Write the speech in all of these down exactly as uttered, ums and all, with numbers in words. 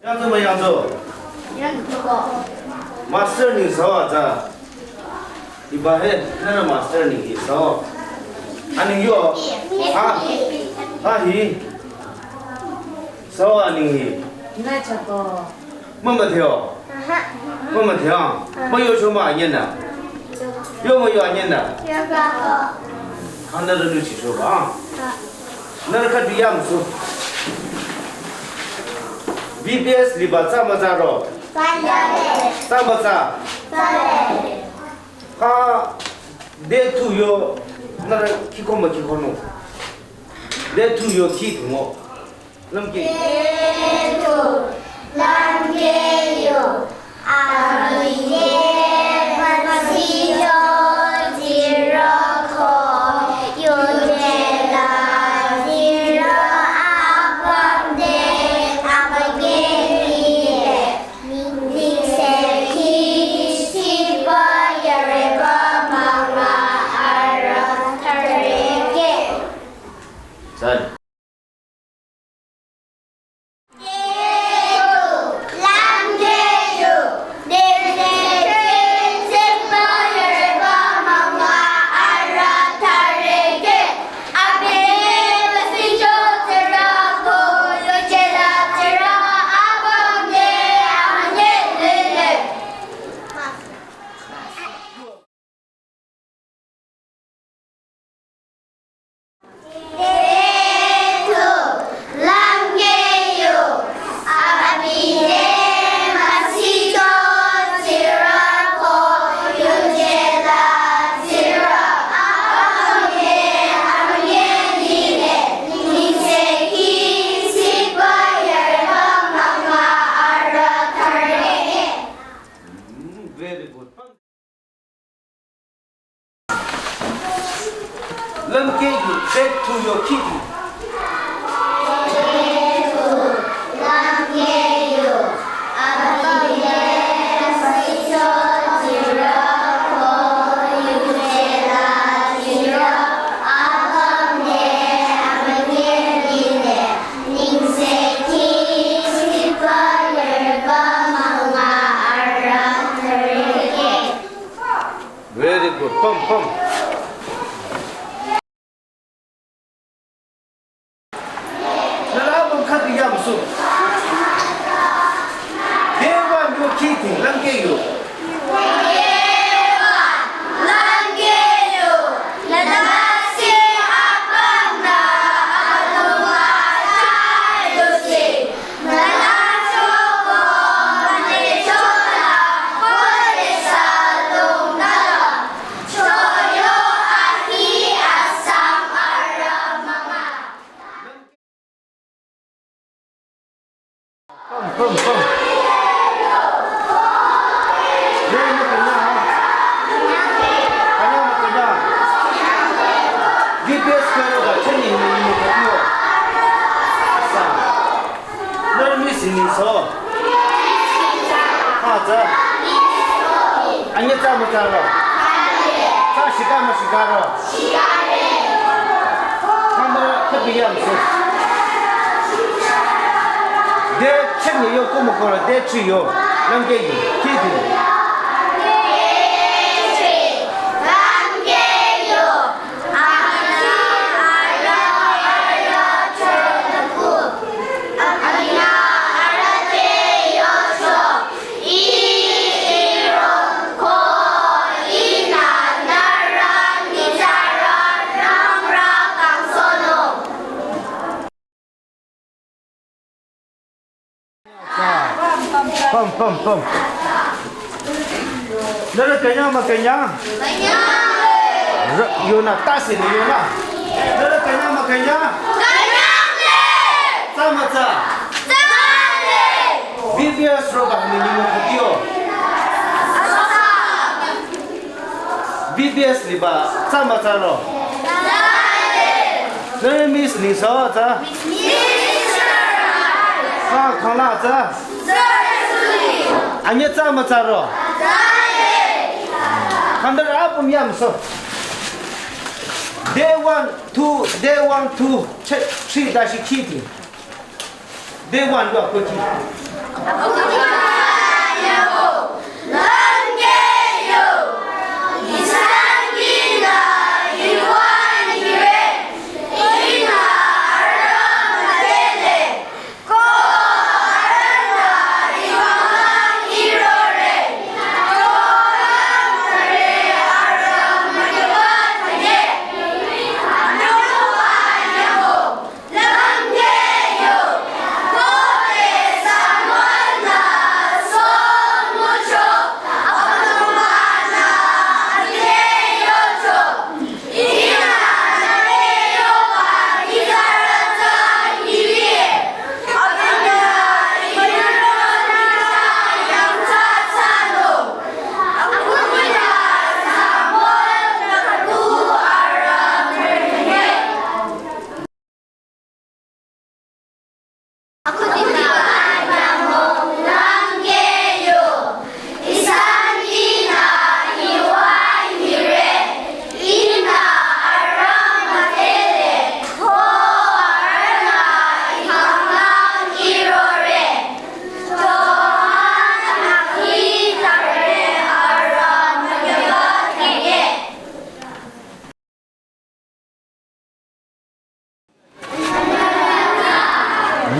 Yangzü mah yangzü. Master ni sawa za. Iba he, nana master ni hi sawa. Ani yo. Ha. Ha hi. Sawa ani hi. Mama theo. Mama theo. Ma yo cho ma anyen na. Yo ma yo anyen na. Hana da lu chi cho ba. Nara kha du yam su. V B S liba tsü mütsa ro. Tsü mütsa. Kha de tu yo nara kiko ma kiko no. De tu yo ki tu mo. Lamke. Eto, lamke yo, abide, masijo, tiroko, yujela, tiro, apamde, abageni, ningse, ki, sipa, yareba, mama, ara, tareke. Sal. Very good. Lamke yu, back to your kitty. Very good. Pam, pam. Nala bang khat yam su. Dewa yo kiti lang ke yo. Pam, pam, pam. Ye, ye, kanya, ha? Kanya, ma, kanya. V B S karo ga, chani, ni, ni, kanya. Sa. Nara miss ni so. Ha, tsü. Anye tsü mütsa ro. Tsü shika müshika ro. Kanda khabi yam su. De cheng yo ko mo ko de chi yo. Lang ke yo. Ki di. Pam, pam, pam. Nara kanya ma kanya? Kanya. Ra-, yona tasi ni yona. Nara kanya ma kanya? Kanya le. Tsü mütsa? Tsü le. V B S ro ba ni ni mo kutio. V B S liba tsü mütsa ro? Nara miss ni so tsü? Sa khala tsü? Anye tsü mütsa ro? Kanda ra pum yam so. Day one, two, day one, two, che-, three, dashi kiti. Day one, you are cooking.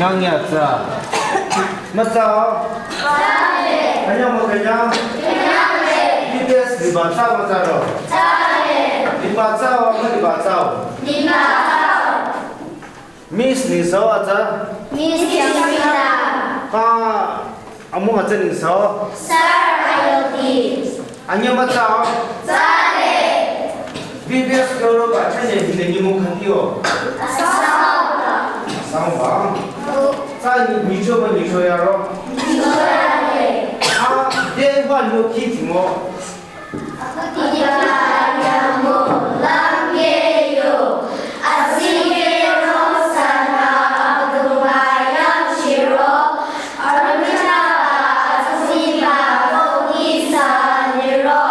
Nyang ya tsa. Mütsa o. Anyang mükünyang. B B S liba tsa mütsa ro. Liba tsa o, müliba tsa o. Miss Ningso atsa. Miss Yamina. Ha, amung atsa Ningso. Sir Ayodi. Anyang mütsa o. Tsale. B B S kyoroba chane hile nyümong khati o. Asangba. Asangba. Tsa nyi, nyichoba nyichoya ro. Nyichoya le. A, de wa nyo kiti mo. Akutiba nyamo lamgeyo. Azingero sana abdunga yamshiro. Arunaba azungiba kokisa niro.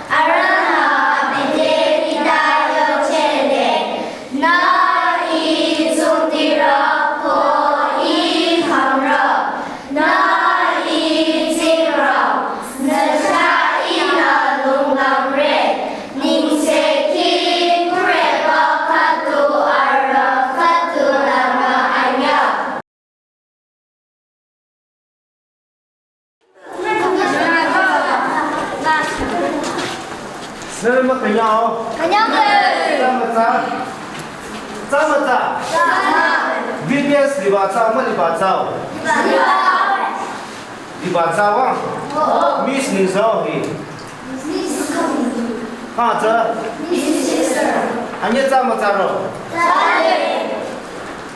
Arana abide itayo chele. Na i zungdira ko i hamra. Na i zingra. Nüsha ina lunglamre. Ningseki kureba khatu ara khatu lama anya. Nührü mükünyang o. Künyang le. Tsa mütsa. Tsa mütsa. B B S liba tsa, müliba tsa o. Liba tsa wa. Miss Ningso hi. Ha tsa. Anye tsa mütsa ro.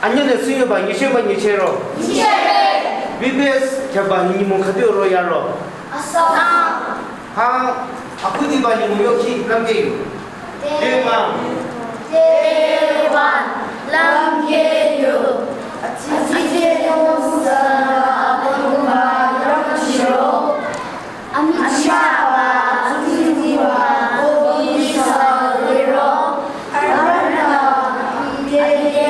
Anye ne suyo ba, nyishe ba, nyiche ro. B B S kya ba, nyümong khati ro ya ro. Ha, akutiba nyümong yo ki lamgeyo. Dewa. Dewa. Lamgeyo. Atite yo sa abdunga yamshiro. Amichaba, amichaba, o isa liro. Arana, ide, ide,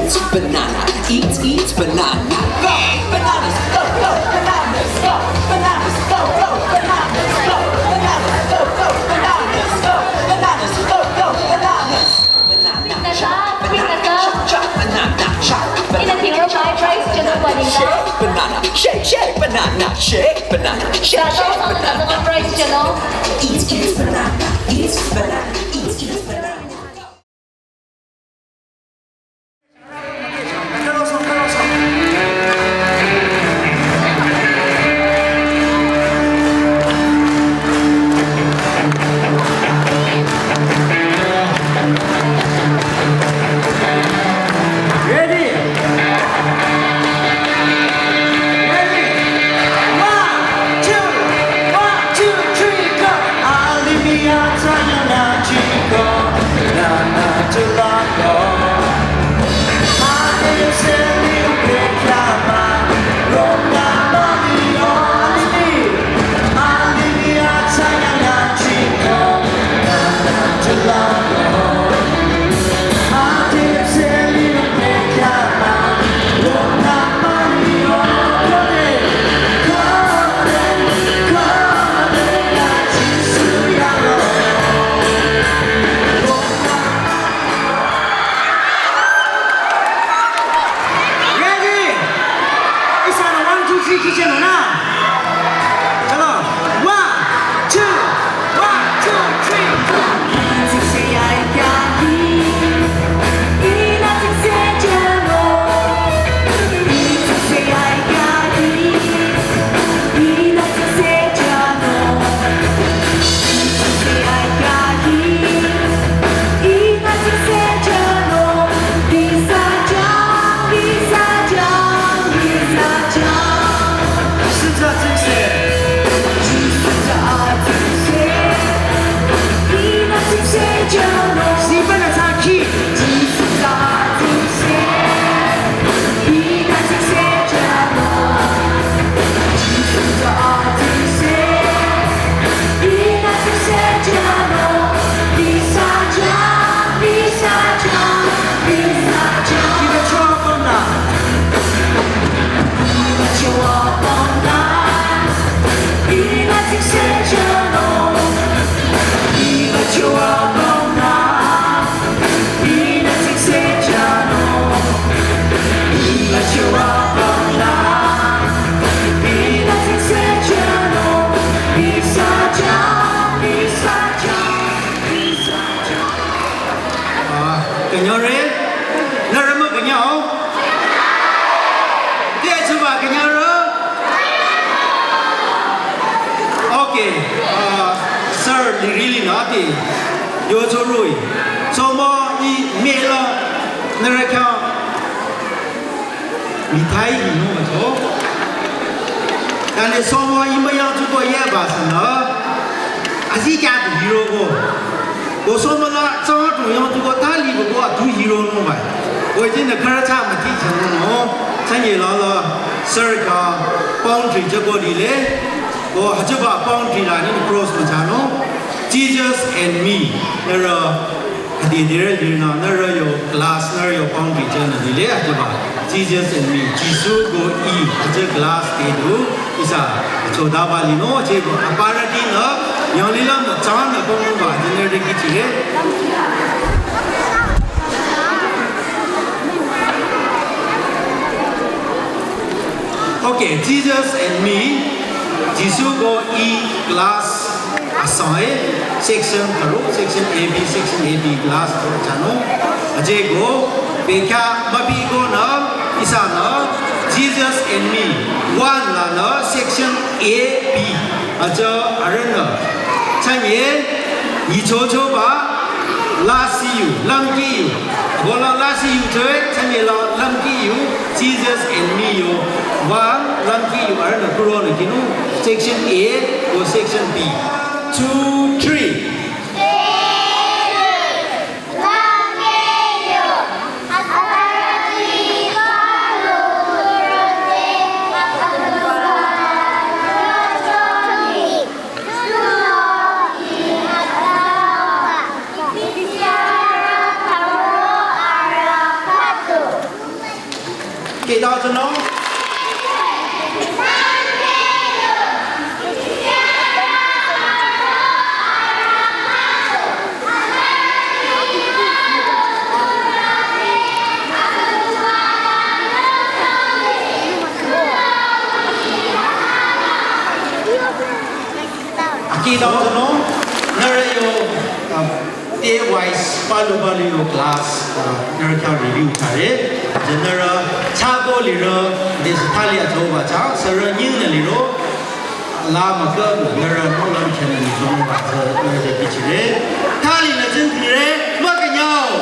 Banana, eat, eat, banana. Go, bananas, go, go, bananas, go, bananas, go, go, bananas, go, bananas, go, go, bananas, go, bananas, go, go, bananas. Banana, shake, banana, shake, shake, banana, shake, banana, shake, shake, banana, shake, banana, shake, shake, banana. Eat, eat, banana, eat, banana, eat, eat, banana. Ready? Ready? One, two, one, two, three, go. Ready? Isa na one, two, three, kitchen na. Chalo. One, two, one, two, three, go. Ah, künyangre, nührü mükünyang-o? Te tsuba künyangre? Okay, ah, sir, lirili nati, yocho rui. Somo i mela, nührü khyang mithai hi no macho. Tane somo imba yang tsuko ye ba sana. Azi kya tu hiro ko. Ko somo la tsang tu yang tsuko tali ko ko tu hiro no ba. Ko ji na kara cha ma ti cha no. Chanye la la sir ka boundary je ko di le. Ko haja ba boundary la ni cross ma cha no. Jesus and me. Nührü Hadi nührü lirü nü nührü yo class nührü yo boundary jünü lile atüba. Jesus and me. Jisu ko I atü class te du ihsa choda ba lino che ko aparati nü yanglila nü chan nü pong ba dinner de kichire. Okay, Jesus and me. Jisu ko I class asang e, section tharo, section A B, section A B class tharo chano. Aje ko, bekya mabi ko nü, ihsa nü, Jesus and me, one la nü, section A B, aja arüh nü. Chanye, nyichocho ba, lasi yu, lamki yu. Bola lasi yu choe, chanye la lamki yu. Jesus and me yo. One, lamki yu arüh nü kuro nü kinu. Section A or section B. Two, three. Aki dao no, nührü yo, uh, day wise, palu palu yo class, uh, nührü khyang review thsare. Jü nührü chako lirü, desi thali achoba cha, sürü nying nü liro, la mükü, nührü nohlüm khyang nü nyi chonungba tsü, nührü te bichire. Thali nü jing thire, mükünyao.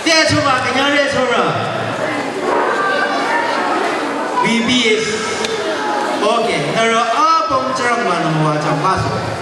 Te choba künyare chorü. V B S. Okay, nührü apüm Tsingrangba nü müwajüng baso.